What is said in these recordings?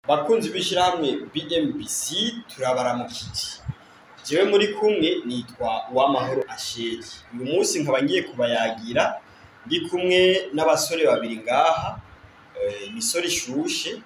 Bakunzi b'ishirahamwe BMBC, turabaramukije. Jewe muri kumwe nitwa Uwamahoro Asheri. Uyu munsi nkaba ngiye kubayagira ndi kumwe n'abasore babiri ngaha, imisore ishushe.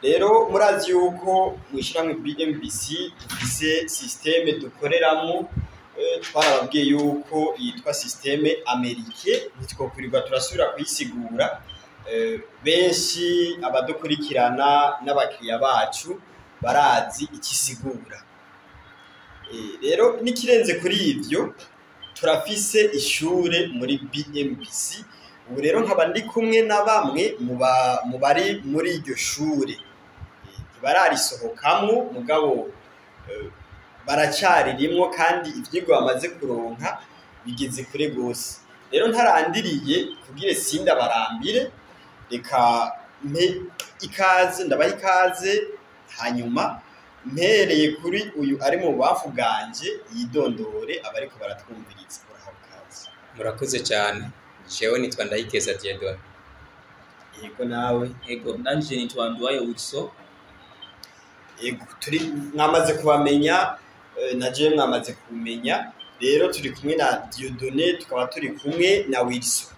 Rero murazi yuko mw'ishirahamwe BMBC dufise système dukoreramwo, twarababwiye yuko yitwa système américain, ntitwokwirirwa turasubira kuyisigura. Benshi abadukurikirana n'abakiriya bacu barazi ikisigura. Rero n'ikirenze kuri ivyo, turafise ishure muri BMBC. Ubu rero nkaba ndi kumwe na bamwe mu bari muri iryo shure. Ntibararisohokamwo, mugabo baracaririmwo, kandi ivyigwa bamaze kuronka bigeze kure gose. Rero ntarandiriye kugira sindabarambire, reka mpe ikaze, ndabaha ikaze, hanyuma mpereye kuri uyu ari mu bubamfu bwanje yidondore abariko baratwumviriza. Urahawe ikaze. Murakoze cyane. Jewe nitwa Ndayikeza Dieudonné. Yego, nawe? Ego, nanje nitwa Nduwayo Wilson. Yego, turi mwamaze kubamenya, na jewe mwamaze kumenya. Rero turi kumwe na Dieudonné, tukaba turi kumwe na Wilson.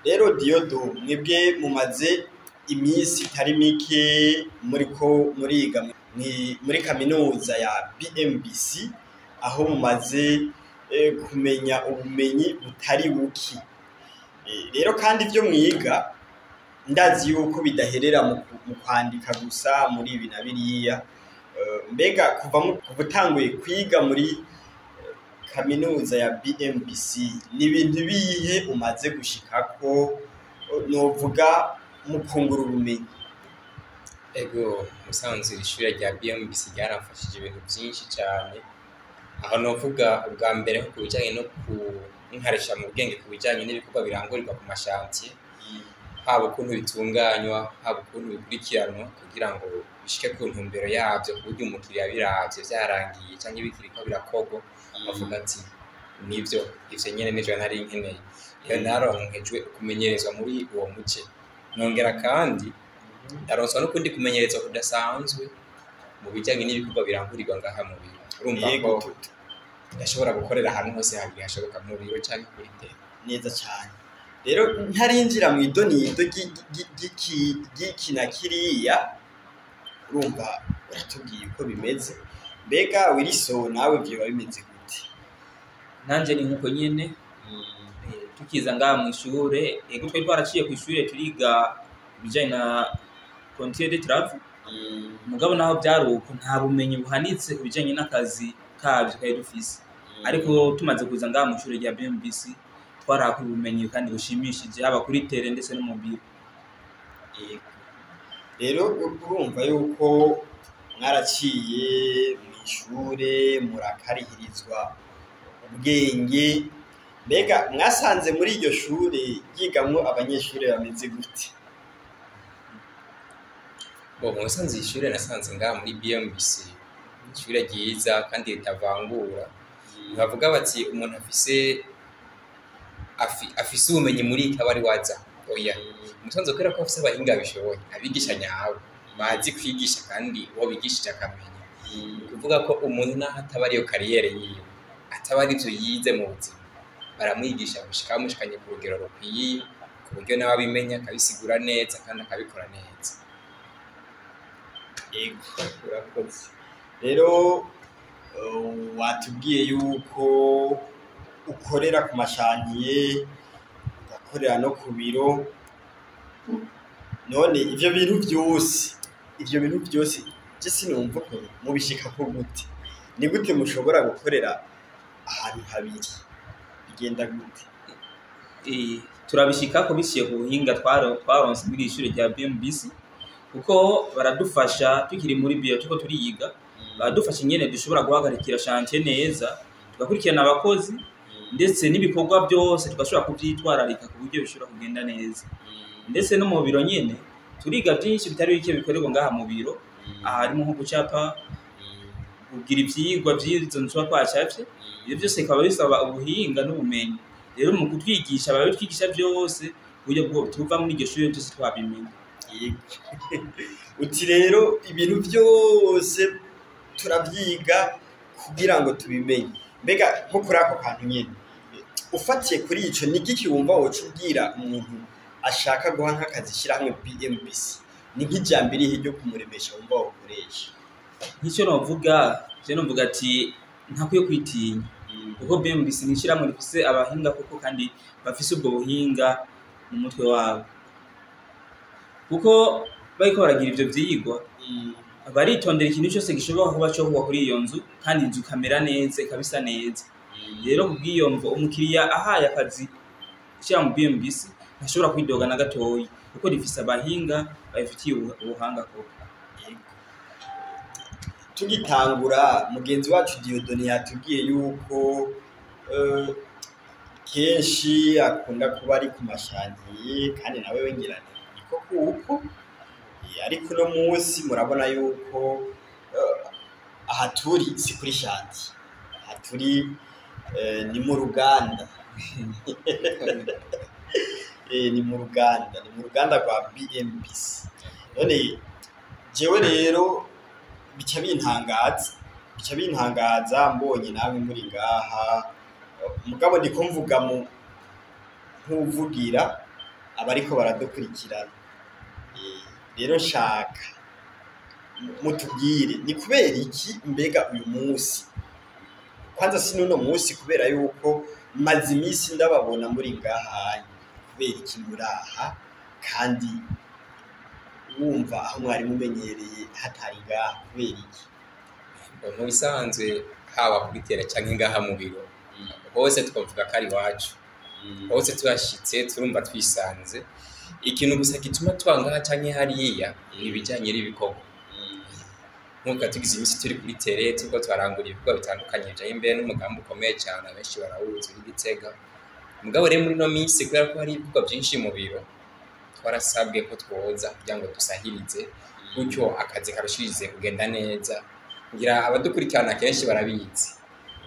Rero Diodo, mwebwe mumaze iminsi itari mike muriko muriga muri kaminuza ya BMBC, aho mumaze kumenya ubumenyi butari buki. Rero kandi ivyo mwiga ndazi yuko bidaherera mu kwandika gusa muri ibi na biriya. Mbega kuva utanguye kwiga muri kaminuza ya BMBC, ni ibintu bihe umaze gushikako, novuga mu kungura ubumenyi? Ego, musanzwe iri shure rya BMBC ryaramfashije ibintu byinshi cyane. Aho novuga ubwa mbere nko ku bijyanye no kunkarisha mu bwenge ku bijyanye n'ibikorwa birangurirwa ku ma chantier, haba ukuntu bitunganywa, haba ukuntu bikurikiranwa kugira ngo bishike ku ntumbero yabyo, ku buryo umukiriya biravye vyarangiye cyangwa bikiriko birakorwa avuga ati: "Nivyo, ivyo nyene nivyo nari nkeneye." Rero naronkejwe kumenyerezwa muri uwo muce, nongera kandi ndaronswa n'ukundi kumenyerezwa kudasanzwe mu bijyanye n'ibikorwa birangurirwa ngaha mu biro. Urumva ko ndashobora gukorera ahantu hose habiri hashoboka, mu biro cyangwa kuri terrain. Neza cyane. Rero ntarinjira mu idonido ry'iki na kiriya, urumva uratubwiye uko bimeze. Mbega Wilson, nawe vyoba bimeze gute? Nanje ni nkuko nyene. Tukiza ngaha mu ishure, ego, twari twaraciye ku ishure turiga ibijanye na conduite de travaux, mugabo naho byari uko, nta bumenyi buhanitse ku bijanye n'akazi kabyo twari dufise. Ariko tumaze kuza ngaha mu ishure rya BMBC, twarahakuye ubumenyi kandi bushimishije, haba kuri terrain ndetse no mu biro. Yego. Rero urumva yuko mwaraciye mu ishure, murakarihirizwa ubwenge. Mbega mwasanze muri iryo shure ryigamwo abanyeshure bameze gute? Bo, mu busanzwe ishure nasanze ngaha muri BMBC, ishure ryiza kandi ritavangura. Ntibavuga bati umuntu afise ubumenyi muri iki aba ari waza, oya. Umusanzu kubera ko afise abahinga babishoboye, abigisha nyabo bazi kwigisha, kandi uwo bigishije akamenya. Ni ukuvuga ko umuntu naho ataba ariyo carrière yiwe, ataba arivyo yize mu buzima, baramwigisha gushika bamushikanye ku rugero rukwiye, ku buryo nawe abimenya akabisigura neza kandi akabikora neza. Yego, urakoze. Rero watubwiye yuko ukorera ku ma chantier, ugakorera no ku biro. None ivyo bintu vyose je sinumva ukuntu mubishikako gute. Ni gute mushobora gukorera ahantu habiri? Bigenda gute? Turabishikako biciye ku buhinga twaronse muri iri shure rya BMBC, kuko baradufasha tukiri muri biro turiko turiga, baradufasha ingene dushobora guhagarikira chantier neza, tugakurikirana abakozi ndetse n'ibikorwa byose tugashobora kuvyitwararika ku buryo bishobora kugenda neza. Ndetse no mu biro nyene turiga byinshi bitari bike bikorerwa ngaha mu biro. Aha harimo nko gucapa, kugira ivyigwa vy'izo nzu tuba twacafye. Ivyo byose bikaba bisaba ubuhinga n'ubumenyi. Rero mu kutwigisha, barabitwigisha byose ku buryo bwo tuva muri iryo shure byose twabimenye. Yego. Uti rero ibintu byose turabyiga kugira ngo tubimenye. Mbega nko kuri ako kantu nyene, ufatiye kuri ico, ni igiki wumva woca ubwira umuntu ashaka guha nk'akazi ishyirahamwe BMBC? Ni nk'ijambo irihe ryo kumuremesha wumva wokoresha? Nk'icyo novuga, je novuga ati ntakwiye kwitinya, kuko BMBC ni ishyirahamwe rifise abahinga koko, kandi bafise ubwo buhinga mu mutwe wabo, kuko bariko baragira ivyo vyigwa baritondera ikintu cyose gishobora kuba cyo kuri iyo nzu, kandi inzu ikamera neza, ikaba isa neza. Rero kubw'iyo mvo, umukiriya ahaye akazi ishyira mu BMBC ntashobora kwidoga na gatoyi, kuko rifise abahinga babifitiye ubuhanga koko. Yego. Tugitangura, mugenzi wacu Dieudonné yatubwiye yuko kenshi akunda kuba ari ku ma chantier, kandi nawe wengerane niko kuko. Ariko uno munsi murabona yuko aha turi si kuri chantier, aha turi ni mu ruganda. Ni mu ruganda, ni mu ruganda rwa BMBC. None jewe rero bica bintangaza mbonye namwe muri ngaha. Mugabo ndiko mvuga mu nkuvugira abariko baradukurikirana. Rero nshaka mutubwire ni kubera iki mbega uyu munsi, kwanza si n'uno munsi, kubera yuko maze iminsi ndababona muri ngaha, kubera iki muri aha kandi wumva aho mwari mumenyereye hatari ngaha? Kubera iki? Mu bisanzwe, haba kuri terrain canke ngaha mu biro, hose twavuga ko ari iwacu. Hose tuhashitse turumva twisanze. Ikintu gusa gituma tuba ngaha canke hariya ni ibijanye n'ibikorwa. Nk'uko tugize iminsi turi kuri terrain, turiko twarangura ibikorwa bitandukanye bijanye imbere n'umugambi ukomeye cyane, abenshi barawuzi, uri Gitega. Mugabo rero muri ino minsi, kubera ko hari ibikorwa byinshi mu biro, twarasabwe ko twoza kugira ngo dusahirize, gutyo akazi karushirize kugenda neza. Ngira abadukurikirana kenshi barabizi,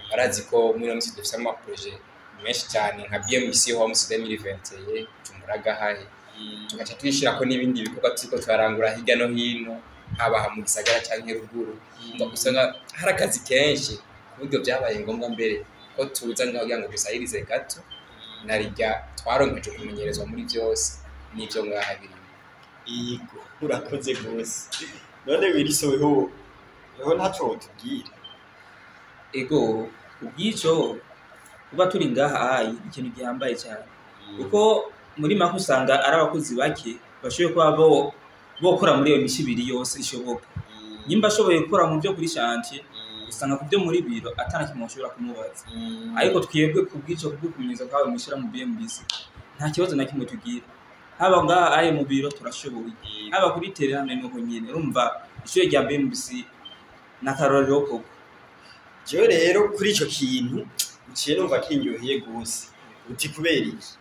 barazi ko muri ino minsi dufise ama projets menshi cyane, nka BMC Homes 2021 Bujumbura Gahahe, tugaca tuyishirako n'ibindi bikorwa turiko turarangura hirya no hino, haba aha mu gisagara canke ruguru. Usanga hari akazi kenshi, ku buryo vyabaye ngombwa mbere ko tuza ngaho kugira ngo dusahirize gato, narirya twaronkeje kumenyerezwa muri vyose n'ivyo ngaha birimo. Yego, urakoze rwose. None Wilson, weho weho ntaco wotubwira? Ego, ubwico kuba turi ngaha ayi ni ikintu gihambaye cyane, kuko muri make usanga ari abakozi bake bashoboye kuba bo bokora muri iyo mici ibiri yose ishoboka. Nimba ashoboye gukora mu byo kuri chantier, usanga ku byo muri biro atana kimwe ushobora kumubaza. Ariko twebwe kubw'ico, kubw'ukumenyeza kwawe mwishira mu BMBC, nta kibazo na kimwe tugira. Haba ngaha aye mu biro turashoboye, haba kuri terrain nuko nyene. Urumva ishure rya BMBC n'akarorero koko. Jewe rero kuri ico kintu uciye numva kindyoheye gose. Uti kubera iki?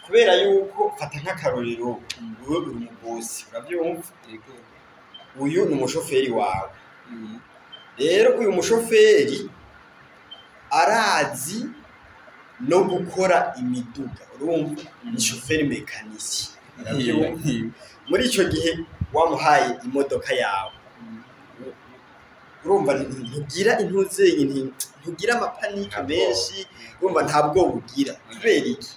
Kubera yuko, fata nk'akarorero, wewe uri umu boss, uravyumva, uyu ni umushoferi wawe. Rero uyu mushoferi arazi no gukora imiduga, urumva ni shoferi mécanicien, uravyumva. Muri ico gihe wamuhaye imodoka yawe, urumva ntugira intuzenye, ntugira ama paniques Nta bwoba. menshi, urumva nta bwoba ugira. Kubera iki?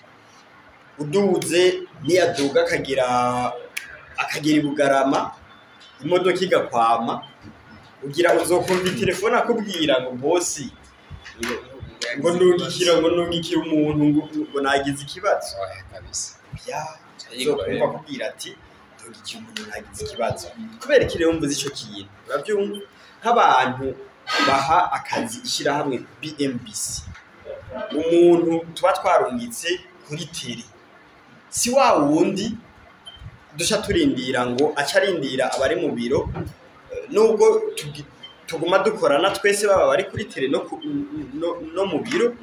Uduze niyaduga akagera i Bugarama, imodoka igakwama, ugira uzokumva telefone akubwira ngo boss, ngo ndungikira umuntu, ngo nagize ikibazo? Oya, kabisa. Ya. Yego, uzokumva rero. akubwira ati ndungikiye umuntu, nagize ikibazo. Kubera iki rero mvuze ico kintu? Uravyumva, nk'abantu baha akazi ishyirahamwe BMBC, umuntu tuba twarungitse kuri terrain si wa wundi duca turindira ngo aca arindira abari mu biro. Nubwo tuguma dukorana twese, baba bari kuri terrain no mu biro,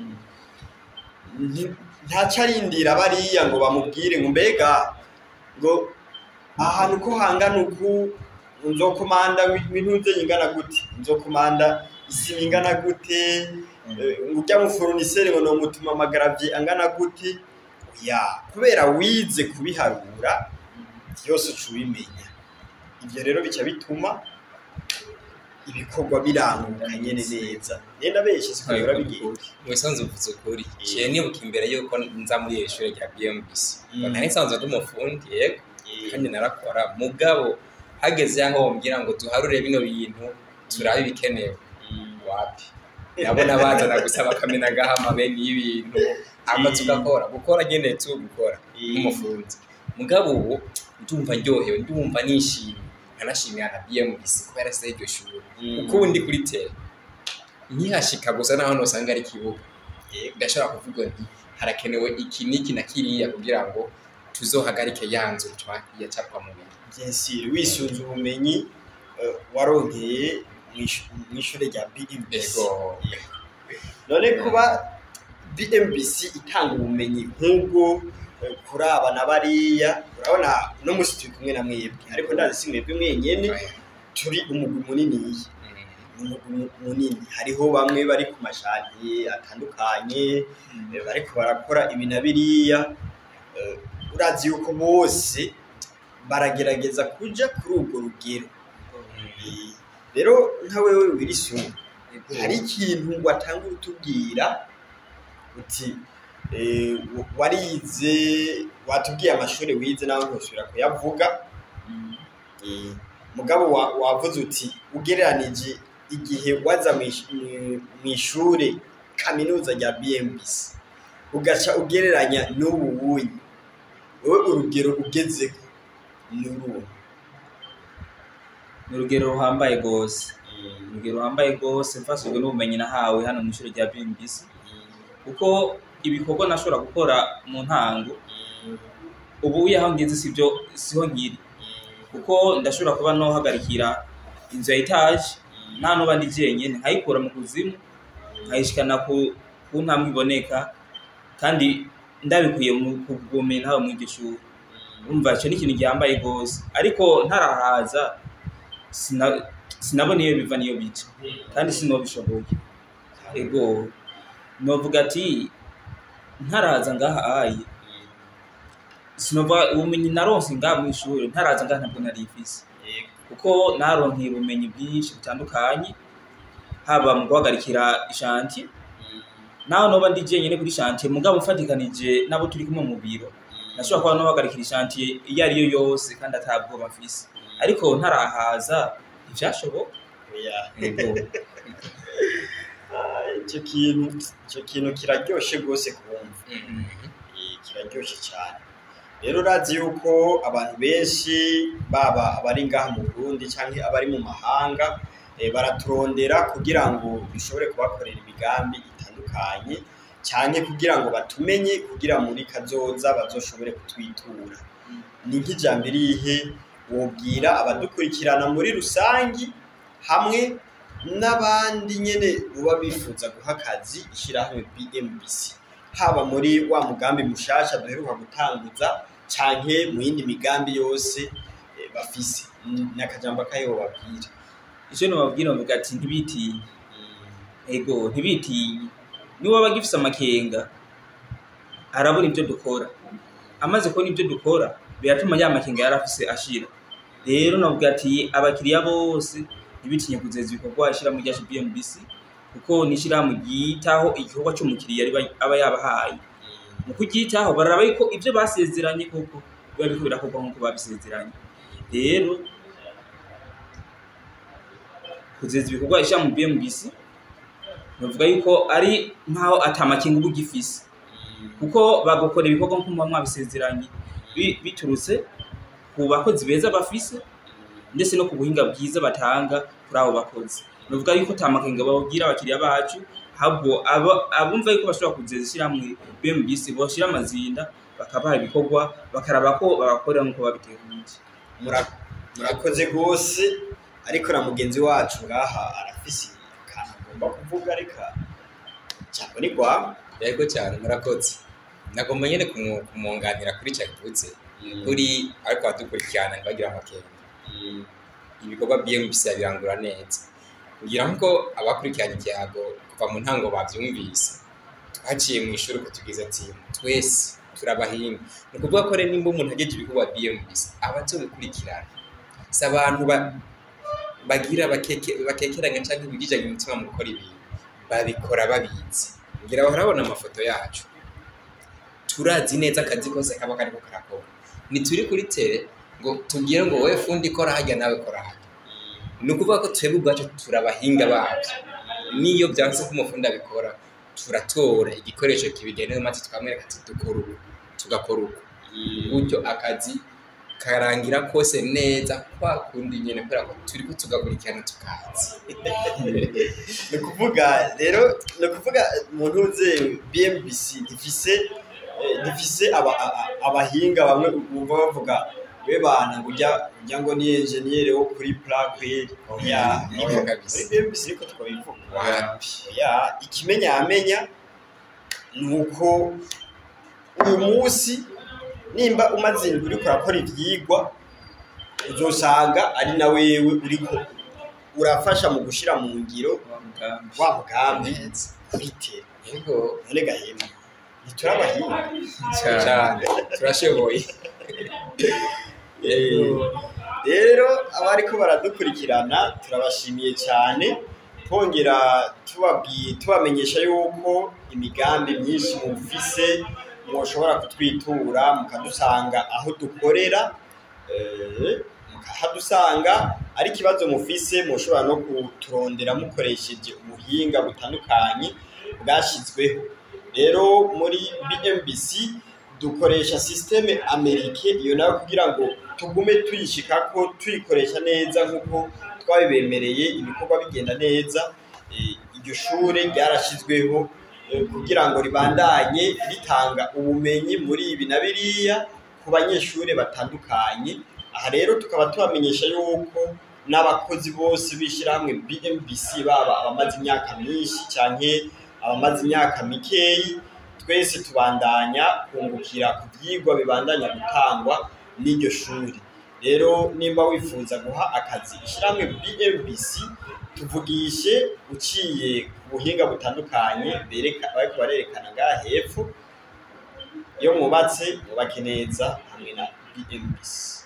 ntaca arindira bariya ngo bamubwire ngo mbega ngo ahantu ko hangana uku, nzokomanda ibintu ingana gute, nzokomanda isima ingana gute, urya mu fournisseur ngo nomutuma ama gravier angana gute. Ya, kubera wize kubiharura byose uca ubimenya. Ivyo rero bica bituma ibikorwa biranguka nyene neza. Nenda benshi siko bihora bigenda. Mu bisanzwe uvuze ukuri. Ciye nibuka imbere yuko nza muri iri shure rya BMBC, nari nsanzwe ndi umufundi, yego, kandi narakora, mugabo hageze aho wombwira ngo duharure bino bintu turabe ibikenewe, wapi. Nabona bazana gusa bakamena ngaha bene y'ibintu, hama tugakora gukora nyene tu gukora nk'umufundi. Mugabo ubu ndumva ndyohewe, ndumva nishimye, nkanashimira na BMBC kuba yarasizeho iryo shure, kuko ubu ndi kuri terrain nkihashika gusa, naho nosanga ari ikibuga, ndashobora kuvuga nti harakenewe iki n'iki na kiriya kugira ngo tuzohagarike ya nzu yacapwa mu bintu. Bien sûr, wisunze ubumenyi waronkeye mw'ishure rya BMBC. Ego. None kuba BMBC itanga ubumenyi nk'ubwo kuri aba na bariya, urabona uno musi turi kumwe na mwebwe, ariko ndazi si mwebwe mwenyene, turi umugwi muniniya. Umugwi munini, hariho bamwe bari ku ma chantier atandukanye, bariko barakora ibi na biriya. Urazi yuko bose baragerageza kuja kuri urwo rugero. Rero nka wewe Wilson, hari ikintu watanga utubwira uti warize, watubwiye amashuri wize nawe ntosubira kuyavuga. Mugabo wavuze uti ugereranije igihe waza mw'ishure kaminuza rya BMBC ugaca ugereranya n'ubu wunye, wowe urugero ugezeko ni uruhe? Ni urugero ruhambaye rwose, urugero ruhambaye rwose, mfashijwe n'ubumenyi nahawe hano mu ishuri rya BMBC, kuko ibikorwa nashobora gukora mu ntango, ubu aho ngeze sibyo, siho nkiri, kuko ndashobora kuba nohagarikira inzu ya étage nta nuba ndi jenyene, nkayikura mu kuzimu nkayishikana ku ntambwe iboneka, kandi ndabikuye mu bumenyi nahawe muri iryo shuri. Urumva ico ni ikintu gihambaye rwose, ariko ntarahaza sinabona iyo biva niyo bica, kandi sinobishoboye. Ego, novuga ati ntaraza ngaha aye sinova ubumenyi naronse ngaha mw'ishure, ntaraza ngaha ntabwo narifise, kuko naronkeye ubumenyi bwinshi butandukanye, haba mu guhagarikira i chantier, naho noba ndi jenyene kuri chantier, mugabo mfatikanije n'abo turi kumwe mu biro, nashobora kuba nohagarikira i chantier iyo ariyo yose kandi atabwoba mfise. Ariko ntarahaza ntivyashoboka. Ego. Ico kintu kiraryoshe rwose kumva. Kiraryoshe cyane. Rero urazi yuko abantu benshi, baba abari ngaha mu Burundi canke abari mu mahanga, baraturondera kugira ngo dushobore kubakorera imigambi itandukanye, canke kugira ngo batumenye, kugira muri kazoza bazoshobore kutwitura. Ni nk'ijambo irihe wobwira abadukurikirana muri rusangi, hamwe n'abandi nyene boba bifuza guha akazi ishirahamwe BMBC, haba muri wa mugambi mushasha duheruka gutanguza canke mu yindi migambi yose bafise? Ni akajambo akahe wobabwira? Ico nobabwira, bavuga ati ntibitinye. Ego, ntibitinye. Niba bagifise amakenga, arabona ibyo dukora, amaze kubona ibyo dukora biratuma ya makenga yarafise ashira. Rero navuga ati abakiriya bose ntibitinye kuzeza ibikorwa ishirahamwe ryacu BMBC, kuko ni ishirahamwe ryitaho igikorwa c'umukiriya aba yabahaye. Mu kuryitaho bararaba yuko ivyo basezeranye koko biba biriko birakorwa nk'uko babisezeranye. Rero kuzeza ibikorwa ishirahamwe BMBC, navuga yuko ari nkaho ata makenga uba ugifise, kuko bagukora ibikorwa nk'uko muba mwabisezeranye, biturutse ku bakozi beza bafise, ndetse no ku buhinga bwiza batanga kuri abo bakozi. Navuga yuko ata makenga babwira abakiriya bacu, ahubwo abumva yuko bashobora kuzeza ishirahamwe BMBC boshira amazinda, bakabaha ibikorwa, bakaraba ko babakorera nk'uko babiteguye. Murakoze rwose, ariko na mugenzi wacu ngaha arafise akantu agomba kuvuga. Reka jambo ni rwawe. Yego cyane, murakoze. Nagomba nyine kumwunganira kuri icyo avuze kuri, ariko abadukurikirana ntibagira amakenga. Ibikorwa BMBC birangura neza, kugira ngo abakurikiranye ikiyago kuva mu ntango bavyumvise. Twaciye mu ishuri kutugiza ati twese turabahinga. Ni ukuvuga ko rero nimba umuntu agejeje ibikorwa BMBC, aba azobikurikirana. Si abantu bagira bakekeranya canke bigijanye umutima mu gukora ibintu, babikora babizi. Ngira bahora amafoto yacu, turazi neza akazi kose kaba kariko karakora. Ntituri kuri terrain ngo tubwire ngo wowe fundi kora harya, nawe kora harya. Ni ukuvuga ko twebwe ubwacu turabahinga babyo. Niyo byanse ko umufundi abikora, turatora igikoresho kibigenewe maze tukamwereka ati dukora uku, tugakora uku, gutyo akazi karangira kose neza kwa kundi nyene, kubera ko turiko tugakurikirana tukazi. Ni ukuvuga rero, ni ukuvuga mu ntuze BMBC ntifise abahinga bamwe bumva bavuga we bana ngo ujya ngo ni engineer wo kuri plaque ya Oya, kabisa. Muri BMBC niko twabivuga. Wapi. Ya ikimenyamenya ni uko uyu munsi nimba umaze indwi uriko urakora ivyigwa, uzosanga ari na wewe uriko urafasha mu gushira mu ngiro wa mugambi kuri terrain. Yego. None gahema, ntiturabahinga? Cyane, turashoboye. Rero abariko baradukurikirana turabashimiye cyane, twongera tubabwiye, tubamenyesha yuko imigambi myinshi mufise mwoshobora kutwitura mukadusanga aho dukorera, mukahadusanga. Ari ikibazo mufise, mushobora no kuturondera mukoresheje ubuhinga butandukanye bwashyizweho. Rero muri BMBC dukoresha système américaine, iyo nayo kugira ngo tugume tuyishikako, tuyikoresha neza nk'uko twabibemereye, ibikorwa bigenda neza. Iryo shure ryarashyizweho kugira ngo ribandanye ritanga ubumenyi muri ibi na biriya ku banyeshure batandukanye. Aha rero tukaba tubamenyesha yuko n'abakozi bose b'ishyirahamwe BMBC, baba abamaze imyaka myinshi canke abamaze imyaka mikeyi, twese tubandanya kungukira ku vyigwa bibandanya gutangwa n'iryo shuri. Rero nimba wifuza guha akazi ishyirahamwe BMBC, tuvugishe uciye ku buhinga butandukanye bereka bariko barerekana ngaha hepfo. Iyo mwubatse, mwubake neza hamwe na BMBC.